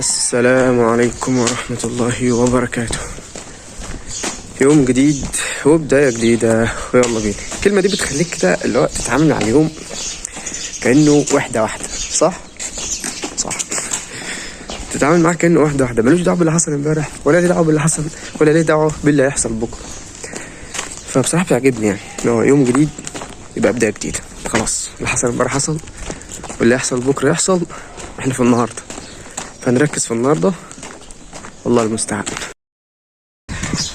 السلام عليكم ورحمة الله وبركاته. يوم جديد وبداية جديدة، ويلا بينا. الكلمة دي بتخليك كده اللي هو تتعامل مع اليوم كأنه وحدة واحدة، صح؟ صح. تتعامل معاه كأنه واحدة واحدة، ملوش دعوة باللي حصل امبارح، ولا ليه دعوة باللي حصل، ولا ليه دعوة باللي هيحصل بكرة. فبصراحة بتعجبني، يعني إن هو يوم جديد يبقى بداية جديدة. خلاص، اللي حصل امبارح حصل، واللي يحصل بكرة يحصل. احنا في النهاردة، فنركز في النهاردة، والله المستعان.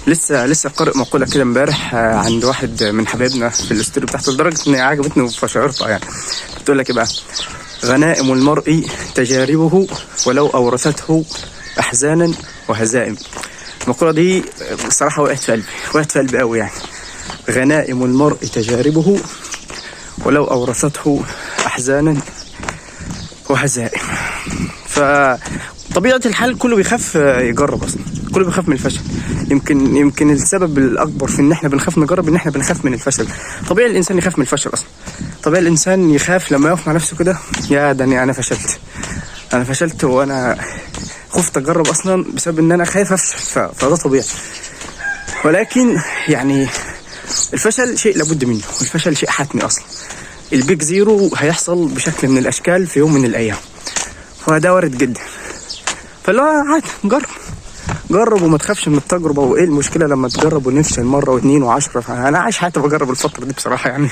لسه قارئ مقولة كده امبارح عند واحد من حبايبنا في ال story بتاعته، لدرجة ان هي عجبتني وفشعرتها. يعني بتقول لك ايه بقى؟ غنائم المرء تجاربه ولو أورثته أحزانا وهزائم. المقولة دي بصراحة وقعت في قلبي، وقعت في قلبي قوي. يعني غنائم المرء تجاربه ولو أورثته أحزانا وهزائم. فطبيعة الحال كله بيخاف يجرب أصلا، كله بيخاف من الفشل. يمكن السبب الأكبر في إن إحنا بنخاف نجرب إن إحنا بنخاف من الفشل. طبيعي الإنسان يخاف من الفشل أصلا، طبيعي الإنسان يخاف لما يقف مع نفسه كده، يا ده أنا فشلت، أنا فشلت وأنا خفت أجرب أصلا بسبب إن أنا خايف أفشل. فده طبيعي، ولكن يعني الفشل شيء لابد منه، والفشل شيء حتمي أصلا. ال big zero هيحصل بشكل من الأشكال في يوم من الأيام، فده وارد جدا. فاللي هو عادي، جرب جرب وما تخافش من التجربة. وإيه المشكلة لما تجرب ونفشل مرة واثنين وعشرة؟ فأنا عايش حياتي بجرب الفترة دي بصراحة يعني،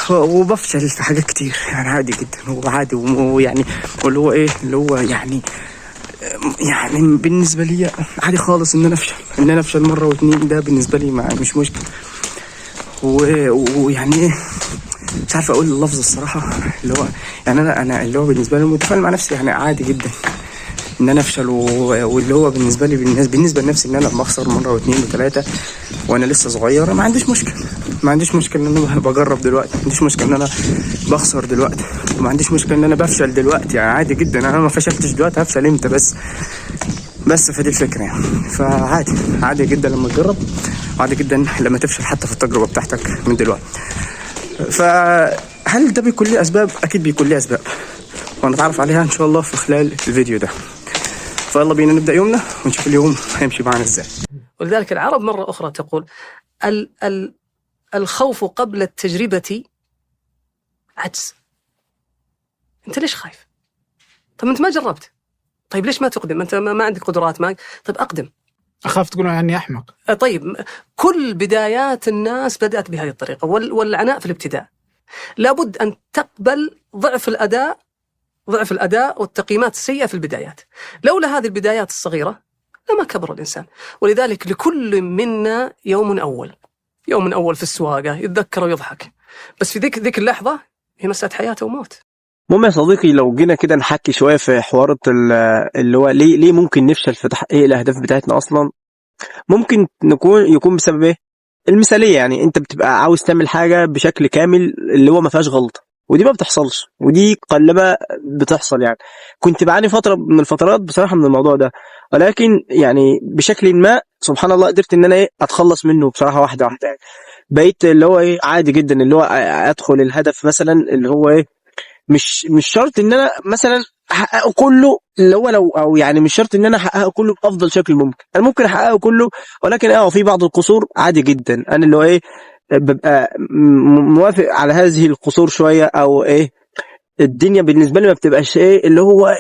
وبفشل في حاجات كتير، يعني عادي جدا وعادي، ويعني واللي هو إيه اللي هو يعني بالنسبة لي عادي خالص إن أنا أفشل، إن أنا أفشل مرة واثنين، ده بالنسبة لي ما مش مشكلة. ويعني إيه، مش عارف اقول اللفظ الصراحه، اللي هو يعني انا اللي هو بالنسبة لي متفائل مع نفسي، يعني عادي جدا ان انا افشل، واللي هو بالنسبة لي بالنسبة لنفسي ان انا لما اخسر مرة واثنين وثلاثة وانا لسه صغير ما عنديش مشكلة، ما عنديش مشكلة ان انا بجرب دلوقتي، ما عنديش مشكلة ان انا بخسر دلوقتي، وما عنديش مشكلة ان انا بفشل دلوقتي، يعني عادي جدا. انا ما فشلتش دلوقتي هفشل امتى؟ بس فدي الفكرة يعني. فعادي، عادي جدا لما تجرب، وعادي جدا لما تفشل حتى في التجربة بتاعتك من دلوقتي. فهل ده بيكون ليه اسباب؟ اكيد بيكون ليه اسباب، وهنتعرف عليها ان شاء الله في خلال الفيديو ده. فيلا بينا نبدا يومنا ونشوف اليوم هيمشي معانا ازاي. ولذلك العرب مرة أخرى تقول ال ال الخوف قبل التجربة عجز. أنت ليش خايف؟ طب أنت ما جربت، طيب ليش ما تقدم؟ أنت ما عندك قدرات، ما طيب أقدم. أخاف تقولون عني أحمق. طيب كل بدايات الناس بدأت بهذه الطريقة، والعناء في الابتداء. لابد أن تقبل ضعف الأداء، ضعف الأداء والتقييمات السيئة في البدايات. لولا هذه البدايات الصغيرة لما كبر الإنسان. ولذلك لكل منا يوم أول، يوم أول في السواقة يتذكر ويضحك، بس في ذيك اللحظة هي مسألة حياة وموت. المهم يا صديقي، لو جينا كده نحكي شوية في حوارات اللي هو ليه ممكن نفشل في تحقيق الأهداف بتاعتنا أصلا. ممكن يكون بسبب إيه؟ المثالية. يعني أنت بتبقى عاوز تعمل حاجة بشكل كامل اللي هو ما فيهاش غلطة، ودي ما بتحصلش، ودي قلما بتحصل. يعني كنت بعاني فترة من الفترات بصراحة من الموضوع ده، ولكن يعني بشكل ما سبحان الله قدرت إن أنا إيه أتخلص منه بصراحة واحدة واحدة. يعني بقيت اللي هو إيه عادي جدا اللي هو أدخل الهدف مثلا اللي هو إيه، مش شرط ان انا مثلا احققه كله، اللي هو لو او يعني مش شرط ان انا احققه كله بافضل شكل ممكن، انا ممكن احققه كله ولكن في بعض القصور عادي جدا. انا اللي هو ايه ببقى موافق على هذه القصور شوية، او ايه الدنيا بالنسبة لي ما بتبقاش ايه اللي هو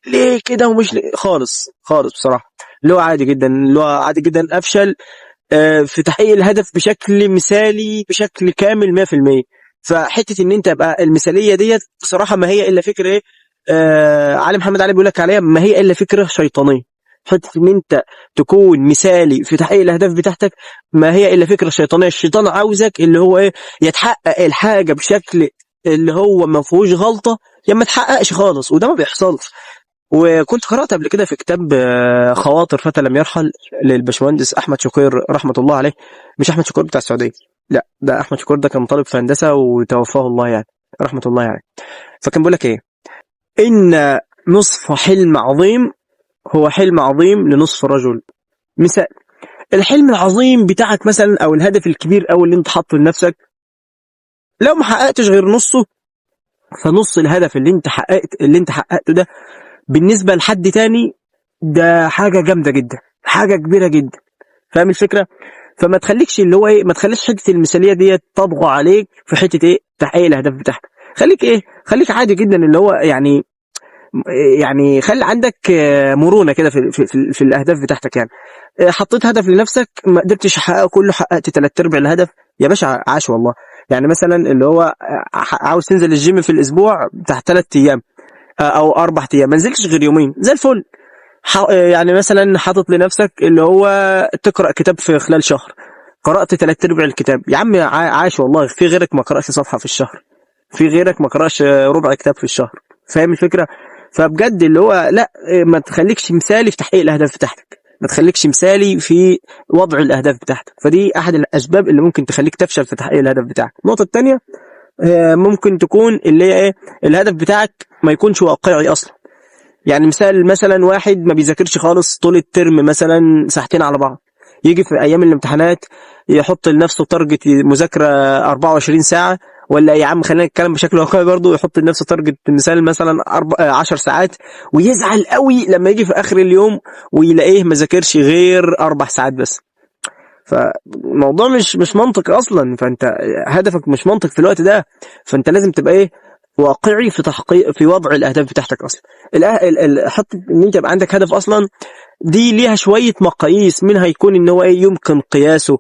ليه كده ومش ليه خالص خالص بصراحة. اللي هو عادي جدا، اللي هو عادي جدا افشل في تحقيق الهدف بشكل مثالي بشكل كامل 100%. فحته ان انت يبقى المثالية ديت بصراحة ما هي الا فكرة ايه، علي محمد علي بيقول لك عليها ما هي الا فكرة شيطانية. حتة ان انت تكون مثالي في تحقيق الاهداف بتاعتك ما هي الا فكرة شيطانية. الشيطان عاوزك اللي هو ايه يتحقق الحاجة بشكل اللي هو ما فيهوش غلطه، يا ما تحققش خالص، وده ما بيحصلش. وكنت قرأت قبل كده في كتاب خواطر فتى لم يرحل للبشمهندس أحمد شقير رحمة الله عليه. مش أحمد شقير بتاع السعودية، لا ده أحمد شقير ده كان طالب في هندسة وتوفاه الله يعني رحمة الله يعني. فكان بيقول لك إيه، إن نصف حلم عظيم هو حلم عظيم لنصف رجل. مثال الحلم العظيم بتاعك مثلا أو الهدف الكبير أو اللي أنت حاطه لنفسك، لو ما حققتش غير نصه، فنص الهدف اللي انت حققته ده بالنسبة لحد تاني ده حاجة جامدة جدا، حاجة كبيرة جدا. فاهم الفكرة؟ فما تخليكش اللي هو ايه، ما تخليش حتة المثالية دي تطغى عليك في حتة ايه، تحقيق الاهداف بتاعتك. خليك ايه، خليك عادي جدا، اللي هو يعني خلي عندك مرونة كده في في في, في الاهداف بتاعتك. يعني حطيت هدف لنفسك ما قدرتش تحققه كله، حققت ثلاث ارباع الهدف يا باشا، عاش والله. يعني مثلا اللي هو عاوز تنزل الجيم في الاسبوع بتاع 3 ايام او 4 ايام، ما نزلتش غير يومين، زي الفل. يعني مثلا حاطط لنفسك اللي هو تقرا كتاب في خلال شهر، قرات ثلاث ارباع الكتاب يا عم، عاش والله. في غيرك ما قراش صفحة في الشهر، في غيرك ما قراش ربع كتاب في الشهر. فاهم الفكرة؟ فبجد اللي هو لا، ما تخليكش مثالي في تحقيق الاهداف بتاعتك، ما تخليكش مثالي في وضع الاهداف بتاعتك. فدي احد الاسباب اللي ممكن تخليك تفشل في تحقيق الهدف بتاعك. النقطة الثانية ممكن تكون اللي هي ايه، الهدف بتاعك ما يكونش واقعي اصلا. يعني مثال مثلا واحد ما بيذاكرش خالص طول الترم مثلا ساعتين على بعض، يجي في ايام الامتحانات يحط لنفسه target مذاكرة 24 ساعة، ولا يا عم خلينا نتكلم بشكل واقعي برضه، يحط لنفسه target مثال مثلا 10 ساعات، ويزعل قوي لما يجي في اخر اليوم ويلاقيه ما ذاكرش غير 4 ساعات بس. فالموضوع مش منطق اصلا، فانت هدفك مش منطق في الوقت ده. فانت لازم تبقى ايه، واقعي في تحقيق في وضع الاهداف بتاعتك اصلا. حط ان انت يبقى عندك هدف اصلا، دي ليها شوية مقاييس، منها يكون ان هو ايه، يمكن قياسه،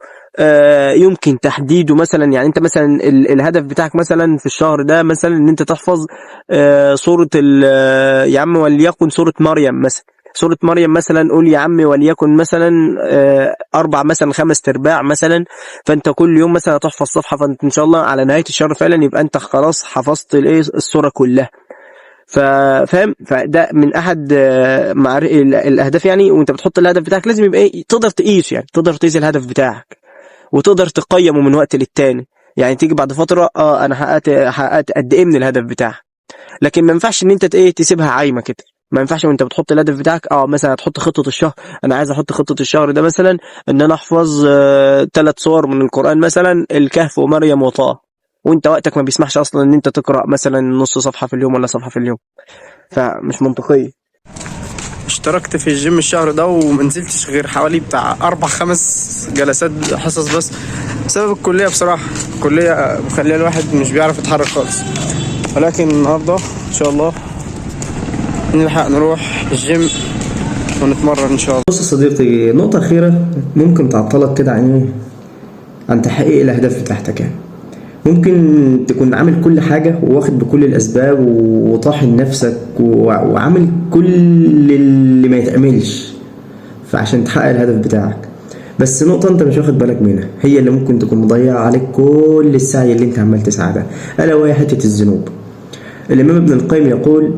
يمكن تحديده مثلا. يعني انت مثلا الهدف بتاعك مثلا في الشهر ده مثلا ان انت تحفظ سورة يا عم وليكن سورة مريم مثلا، سورة مريم مثلا، قول يا عم وليكن مثلا 4 مثلا 5 ارباع مثلا. فانت كل يوم مثلا هتحفظ صفحة، فانت ان شاء الله على نهاية الشهر فعلا يبقى انت خلاص حفظت الايه، السورة كلها. فاهم؟ فده من احد الاهداف يعني. وانت بتحط الهدف بتاعك لازم يبقى ايه، تقدر تقيس، يعني تقدر تقيس الهدف بتاعك وتقدر تقيمه من وقت للتاني. يعني تيجي بعد فترة انا حققت قد ايه من الهدف بتاعك. لكن ما ينفعش ان انت ايه، تسيبها عايمه كده. ما ينفعش وانت بتحط الهدف بتاعك مثلا هتحط خطه الشهر، انا عايز احط خطه الشهر ده مثلا ان انا احفظ 3 سور من القران مثلا، الكهف ومريم وطه، وانت وقتك ما بيسمحش اصلا ان انت تقرا مثلا نص صفحة في اليوم ولا صفحة في اليوم، فمش منطقية. اشتركت في الجيم الشهر ده وما نزلتش غير حوالي بتاع 4-5 جلسات حصص بس، بسبب الكلية. بصراحة الكلية مخليه الواحد مش بيعرف يتحرك خالص، ولكن النهاردة إن شاء الله نلحق نروح الجيم ونتمرن إن شاء الله. بص يا صديقي، نقطة أخيرة ممكن تعطلك كده عن إيه؟ عن تحقيق الأهداف بتاعتك. يعني ممكن تكون عامل كل حاجة وواخد بكل الأسباب وطاحن نفسك وعامل كل اللي ما يتعملش فعشان تحقق الهدف بتاعك، بس نقطة أنت مش واخد بالك منها هي اللي ممكن تكون مضيعة عليك كل السعي اللي أنت عمال تسعى ده، ألا وهي حتة الذنوب. الإمام ابن القيم يقول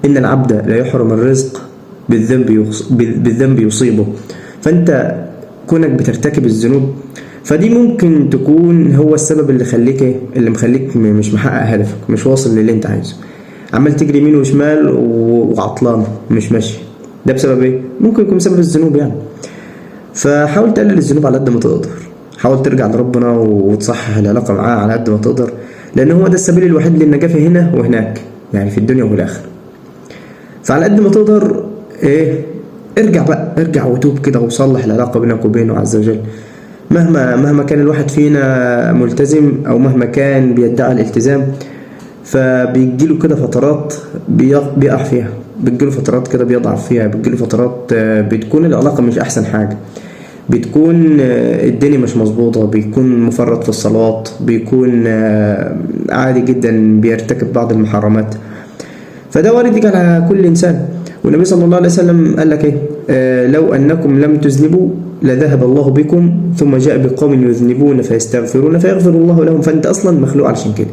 إن العبد لا يحرم الرزق بالذنب يصيبه. فأنت كونك بترتكب الذنوب فدي ممكن تكون هو السبب اللي خليك إيه؟ اللي مخليك مش محقق هدفك، مش واصل للي انت عايزه، عمال تجري يمين وشمال وعطلان مش ماشي. ده بسبب ايه؟ ممكن يكون بسبب الذنوب يعني. فحاول تقلل الذنوب على قد ما تقدر، حاول ترجع لربنا وتصحح العلاقة معاه على قد ما تقدر، لأن هو ده السبيل الوحيد للنجاة في هنا وهناك، يعني في الدنيا وفي الآخرة. فعلى قد ما تقدر ايه، ارجع بقى، ارجع وتوب كده وصلح العلاقة بينك وبينه عز وجل. مهما كان الواحد فينا ملتزم أو مهما كان بيدعي الالتزام، فبيجيله كده فترات بيقع فيها، بتجيله فترات كده بيضعف فيها، بتجيله فترات بتكون العلاقة مش أحسن حاجة، بتكون الدنيا مش مظبوطة، بيكون مفرط في الصلاة، بيكون عادي جدا بيرتكب بعض المحرمات. فده وارد يجي على كل إنسان. والنبي صلى الله عليه وسلم قال لك إيه؟ لو أنكم لم تذنبوا لذهب الله بكم ثم جاء بقوم يذنبون فيستغفرون فيغفر الله لهم. فأنت أصلا مخلوق علشان كده،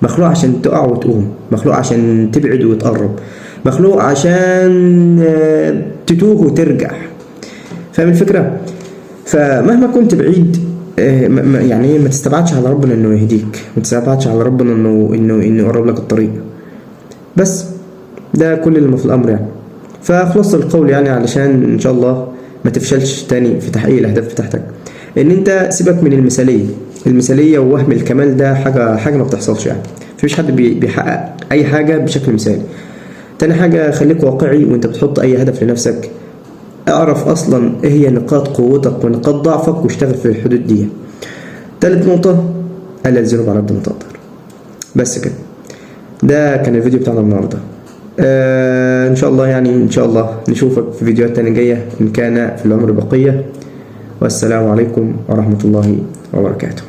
مخلوق عشان تقع وتقوم، مخلوق عشان تبعد وتقرب، مخلوق عشان تتوه وترجع. فاهم الفكرة؟ فمهما كنت بعيد، يعني ما تستبعدش على ربنا انه يهديك، ما تستبعدش على ربنا انه يقرب لك الطريق. بس ده كل اللي في الامر يعني. فخلاص القول يعني علشان ان شاء الله ما تفشلش تاني في تحقيق الاهداف بتاعتك، ان انت سيبك من المثالية، المثالية ووهم الكمال ده حاجة ما بتحصلش يعني. مفيش حد بيحقق اي حاجة بشكل مثالي. تاني حاجة، خليك واقعي وانت بتحط اي هدف لنفسك. اعرف اصلا ايه هي نقاط قوتك ونقاط ضعفك واشتغل في الحدود دي. تالت نقطة، قلل الذنوب على قد ما تقدر. بس كده، ده كان الفيديو بتاعنا النهارده. ان شاء الله يعني ان شاء الله نشوفك في فيديوهات تانية جاية ان كان في العمر بقية. والسلام عليكم ورحمة الله وبركاته.